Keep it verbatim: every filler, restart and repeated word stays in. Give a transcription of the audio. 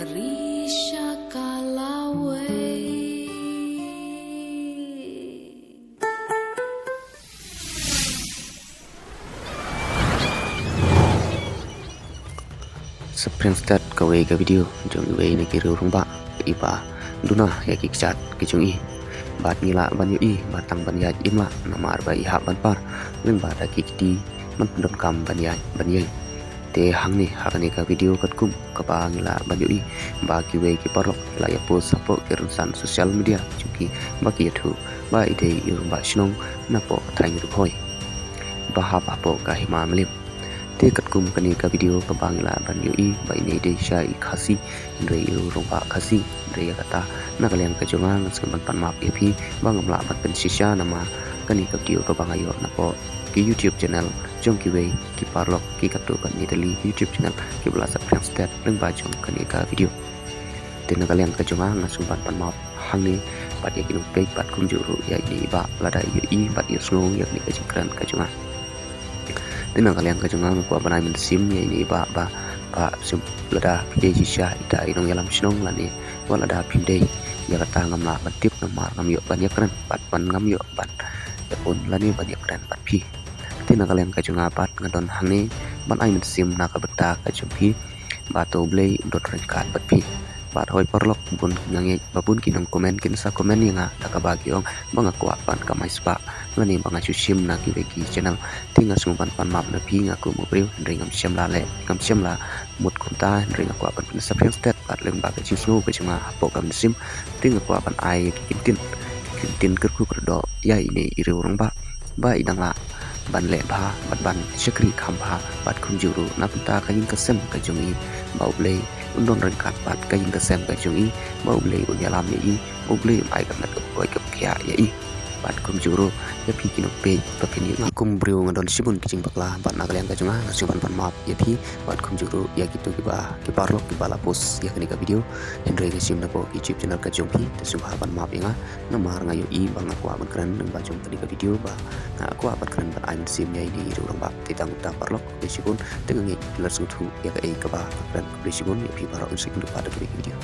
Risha Kalawei. Saphriang stet kawei ka video jong iwei na ki riew rangbah iba duna ïa ki kjat ki jong i. Bad ngi lah ban ïohi ba tang ban ïaid im lah namar ba i hap ban par lyngba da ki kti ban pyndonkam ban ïaid ban ïeng. Te hangne ha kane ka video katkum kaba ngi lah ban ïohi ba kiwei ki paralok ki la ïa post hapoh ki rynsan social media jong ki ba ki ïathuh ba i dei i rangbah shnong napoh ka thaiñ Ri Bhoi ba hap hapoh ka Hima Mylliem. Te katkum kane ka video kaba ngi lah ban ïohi ba ine i dei sha i Khasi, hynrei i rangbah Khasi, hynrei ïa kata na ka liang ka jong nga nga sngewbha ban pan map ïa phi ba ngam lah ban pynshisha namar kane ka video kaba nga ïoh napoh ki YouTube channel jong kiwei ki paralok ki katto katne tylli ki YouTube channel kiba la saphriang stet lyngba jong kane ka video. Te na ka liang ka jong nga nga sngewbha ban pan map hangne bad ïa ki nongpeit bad kumjuh ruh ïa ine i bah lada i ïohi bad i ïohsngew ïa kane ka jingkren ka jong nga. Te na ka liang ka jong nga nga kwah ban ai mynsiem ïa ine i bah ba, bah, sngewbha lada phi dei shisha ita i nongïalam shnong lane wat lada phim dei, ïa kata ngam lah ban tip namar ngam ïoh ban ïakren bad ban ngam ïoh ban ïakren lane ban ïakren bad phi. Te na ka liang ka jong nga pat nga don hangne ban ai mynsiem na ka bynta ka jong phi. Ba to U Blei un don ryngkat bad phi. Bad hooid paralok, bun nga ngeit ba bun ki nongcomment kin sa comment ïa nga da kaba ki ong ba nga kwah ban kamai spah lane ba nga shu shim na kiwei ki channel. Te nga sngewbha ban pan map na phi, nga kum u briew hynrei ngam shym la leh, ngam shym la mut kumta, hynrei nga kwah ban pynsaphriang stet bad lyngba ka jingsngew ka jong nga hapoh ka mynsiem. Te nga kwah ban ai ïa ki kyntien, ki kyntien kyrkhu kyrdoh ïa ine i riew rangbah ba i dang lah ban leh bha bad ban shakri kham bha bad kumjuh ruh na bynta ka ïing ka sem ka jong i, ba U Blei un don ryngkat bad ka ïing ka sem ka jong i, ba U Blei un ïalam ïa i, ba U Blei un ai ka met ka poi ka khiah ïa i. Bad kumjuh ruh ïa phi ki nongpeit ba phin ïohi, nga kum briew nga don shibun ki jingbakla bad na ka liang ka jong nga nga sngewbha ban pan map ïa phi bad kumjuh ruh ïa kito kiba, ki paralok kiba la post ïa kane ka video, hynrei nga shim napoh ki YouTube channel ka jong phi, te sngewbha ban map ïa nga. Namar nga ïohi ba nga kwah ban kren lyngba jong kane ka video ba nga kwah ban kren ban ai mynsiem ïa ine i riew rangbah. Te tang uta paralok, khublei shibun, te nga ngeit la sngewthuh ïa kaei kaba nga kren. Khublei shibun ïa phi baroh, ngin sa ïakynduh pat ha kawei ka video.